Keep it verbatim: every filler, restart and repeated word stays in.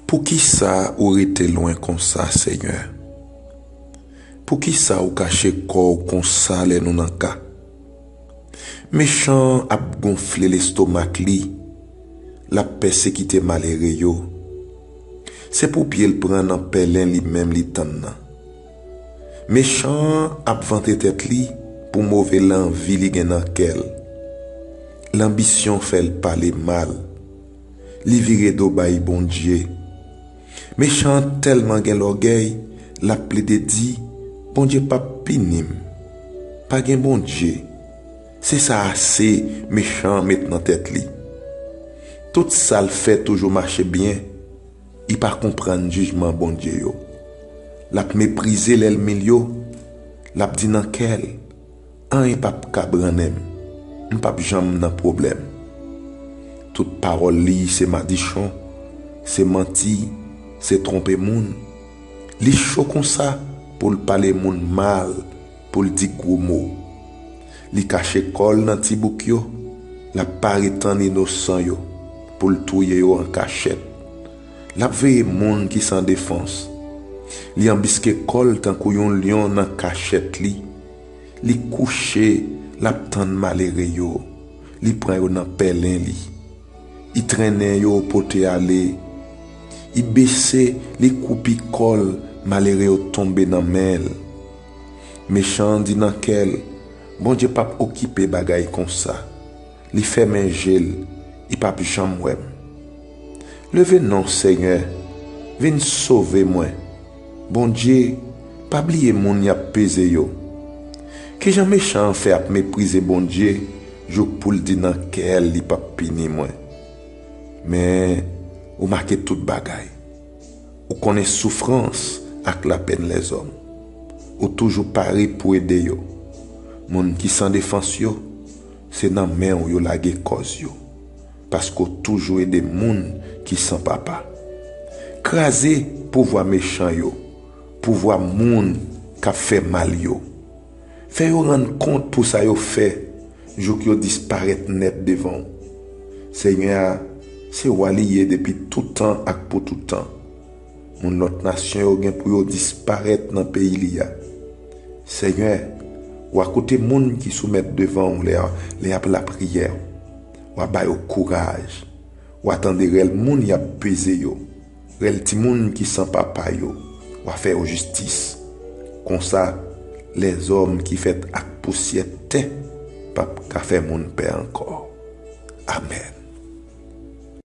Poukisa ou rete lwen konsa, Senyè? Poukisa ou kache kò w konsa lè nou nan ka? Mechan an ap gonfle lestomak li, l ap pèsekite malere yo. Se pou pye l pran nan pèlen li menm li tann nan. Mechan an ap vante tèt li pou move lanvi li gen nan kè l. Lanbisyon fè l pale mal. Li vire do bay Bondye. Mechan an tèlman gen lògèy, l ap plede di, "Bondye p ap pini m. Pa gen Bondye." Se sa ase mechan an met nan tèt li. Tout sa l fè toujou mache byen. Li pa konprann jijman Bondye yo. L ap meprize lènmi l yo. L ap di nan kè l, "Anyen p ap ka brannen m. M p ap janm nan pwoblèm." Tout pawòl li se madichon, se manti, se twonpe moun. Li cho konsa pou l pale moun mal, pou l di gwo mo. Li kache kò l nan ti bouk yo, l ap pare tann inosan yo, pou l touye yo an kachèt. L ap veye moun ki san defans. Li anbiske kò l tankou yon lyon nan kachèt li. Li kouche, l ap tann malere yo. Li pran yo nan pèlen li. Li trennen yo pote ale. Li bese, li koupi kò l, malere yo tonbe nan men l. Mechan an di nan kè l, "Bondye p ap okipe bagay konsa." Li fèmen je l, li p ap janm wè m. Leve non, Senyè, vin sove mwen. Bondye, pa bliye moun y ap peze yo. Kijan mechan an fè ap meprize Bondye jouk pou l di nan kè l li p ap pini mwen? Men, ou make tout bagay. Ou konnen soufrans ak lapenn lèzòm. Ou toujou pare pou ede yo. Moun ki san defans yo, se nan men w yo lage kòz yo. Paske w toujou ede moun ki san papa. Kraze pouvwa mechan yo, pouvwa moun k ap fè mal yo. Fè yo rann kont pou sa yo fè, jouk yo disparèt nèt devan w. Senyè a, se w a li ye depi toutan ak pou toutan. Moun lòt nasyon yo gen pou yo disparèt nan peyi li a. Senyè, w a koute moun ki soumèt devan w lè, lè y ap lapriyè. W a ba yo kouraj. W a tande rèl moun y ap peze yo. Rèl timoun ki san papa yo, w a fè yo jistis. Konsa, lèzòm ki fèt ak pousyè tè p ap ka fè moun pè ankò. Amèn.